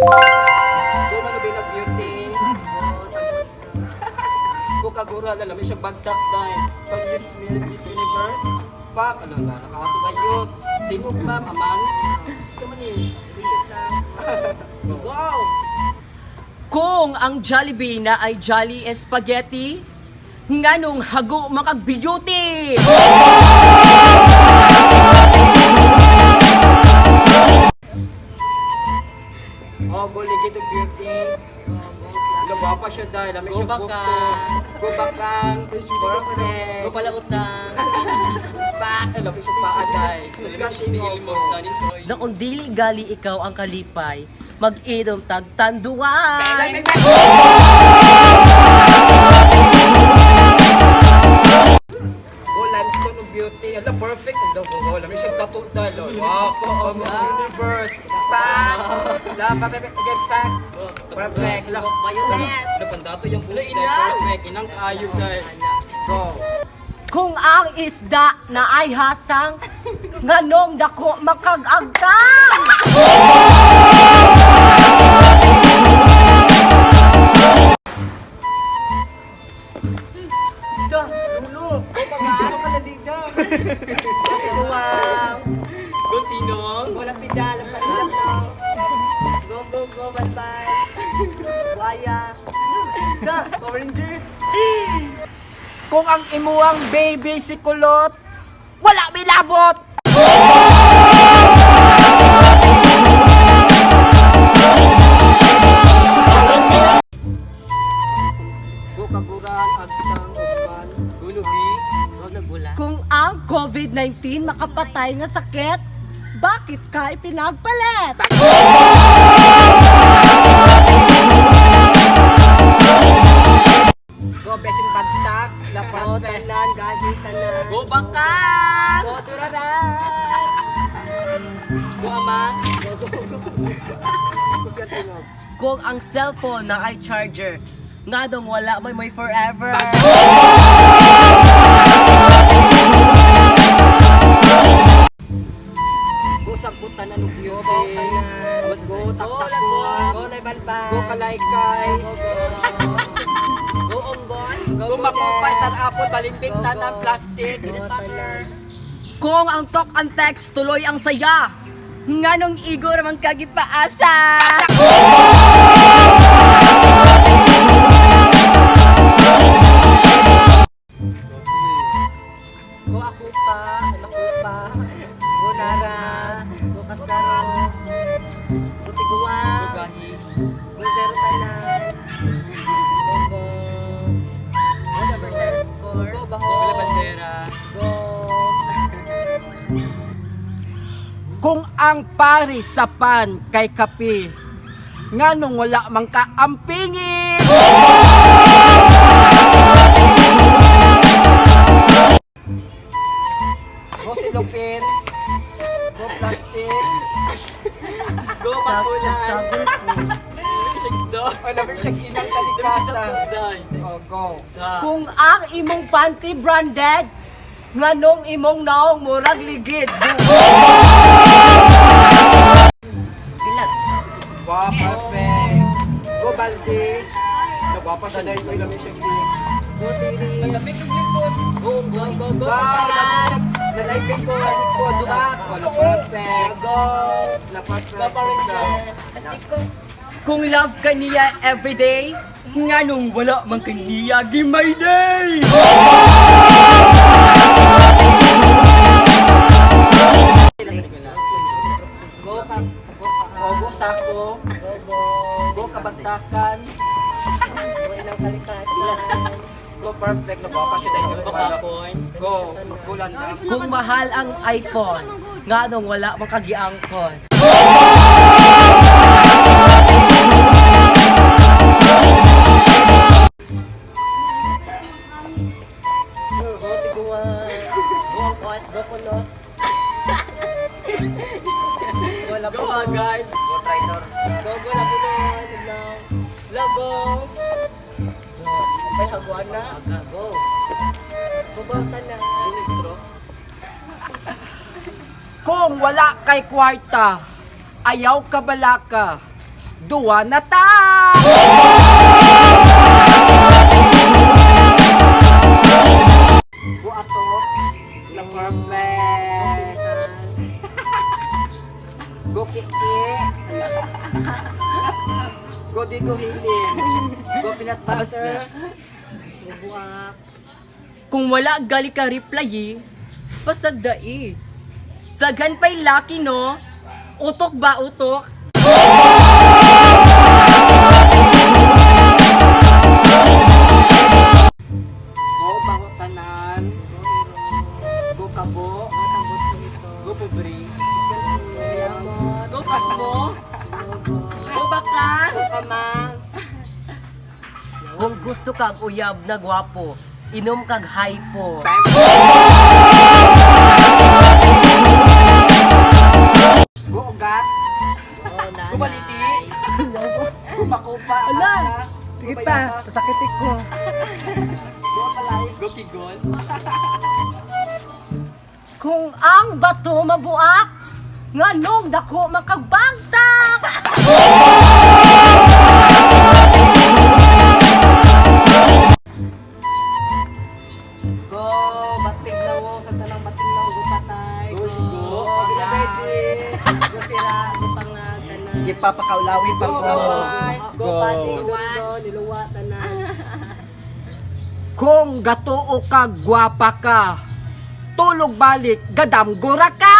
Go Manubinag Beauty. Go Kagura, lami siya bagtak dahil. Pag Miss, Miss Universe, pak, ano na, nakaato kayo. Tingog ma'am, amang. Sa mani. Go! Kung ang Jollibee na ay Jolly Spaghetti, nganong hago makag-beauty? Oh, go Ligid og Beauty. Gwapa siya dahil, lami Go siya Bakang. bukto. Go Bakang. Perfect. Go palautang. Pak, lami siya paa dahil. Na kung dili gali ikaw ang kalipay, mag-inom tag tanduay. Go Limestone of Beauty. Ala, perfect. Ang daw, go. Lami siya tattoo dahil. Oh, wow. Oh, Miss Universe. Pak. La, perfect. Again, pak. Perfect. La, Violet. La, pandato yung buhok dahil. Inang. Perfect. Inang kaayo dahil. Go. Kung ang isda na ay hasang, nganong dako makagagtang? Da, Lulu. Go, pag-aano ka na dito. Wow. Go, Tinong. Wala pidal, pala. Go, go, go, bye-bye. Waya. Da, Power Ranger. Kung ang imuang baby si Kulot, wala bilabot! Go kaguran, agtang, uban. Gulubi. Huwag nagula. Kung ang COVID-19 makapatay nga sakit, bakit ka ipinagpalit? Go besin bagtak, la Go, perfect. tanan, gagi, tanan. Go Bakang! Go, duraran. Go Amang! Kusgan tingog. Kung ang cellphone na ay charger, ngadong wala may may forever. Go sagbutan ng beauty. Go taktakon. Go, naibalbal. Go kalaykay. Go, go. Go Onggon! Go makupay sa apon, balimbing tanan plastic. Go, tanan. Kung ang talk and text tuloy ang saya, Nganong igo ramang kagipaasa? Go ako pa, ako pa. Go Nara, go Kaskaro. Go Tiguan. Go gahi. Go Zero Tanan. Go go. Go the Berserk score. Go Go Baho. la bandera. Go. Kung ang pari sa pan kay kapi, nganong wala man ka ampingin? Go silupin. Go plastic. Go pasulan. Ay, labi siya inang kalikasan. Oh, go. Kung ang imong panty branded, nganong imong naong murag ligid. Bilat. Wow, perfect. Go balde. Nagwapa siya dahil ko labi siya lips. Go tiri. Go Onggon! Go go. Wow, labi siya lalay base sa likod. Back. Wala perfect. Go. La perfect. Go Power Ranger. Kung love ka niya everyday, nganong wala man kaniya gimay day! Go ka. Go ka. Oh, go sako. Go go. Go kabagtakan. Go inang kalikasan. Go perfect. Nagwapa siya dahil Go Kapon! Go. Go landa. Kung mahal ang iPhone, nganong wala man kagiangkon. Go tiguan. Go Onggon! Go kulot. Go Go lapunon. Agay! Go traitor. Go go lapunon. Lago. Go. Ay haguan na. Go! Go go tanan. Go Nistro! Kung wala kay kwarta, ayaw ka balaka. Duwa na ta! Go ato, la perfect. Go kiki. Go digo hilin. Go peanut butter. Go buak. Kung wala gali ka reply eh, basta dai. Daghan pa'y lucky no? Utok ba utok? Go bango tanan. Go kabo. Go tambot sa ito. Go pobre. Go Go pasmo? Go baka? Go kamang. Kung gusto kag uyab na gwapo, inom kag hypo. Go ugat. Go nanay. Go baliti. Go makupa. Ala! Go Sige pa, bayabas. sasakit ko. Go palay. Go kigol. Kung ang bato mabuak, nganong dako makagbangtak? Go, batig lawo, sa tanang batig lawo, go patay. Go, go. Go, go sira, go pangag, tanan. Sige pa, pakaulawi pa Go, ko. gaway, go pati, go, niluwa, tanan. Kung gatuo ka, gwapa ka. Tulog balik, gadam gura ka!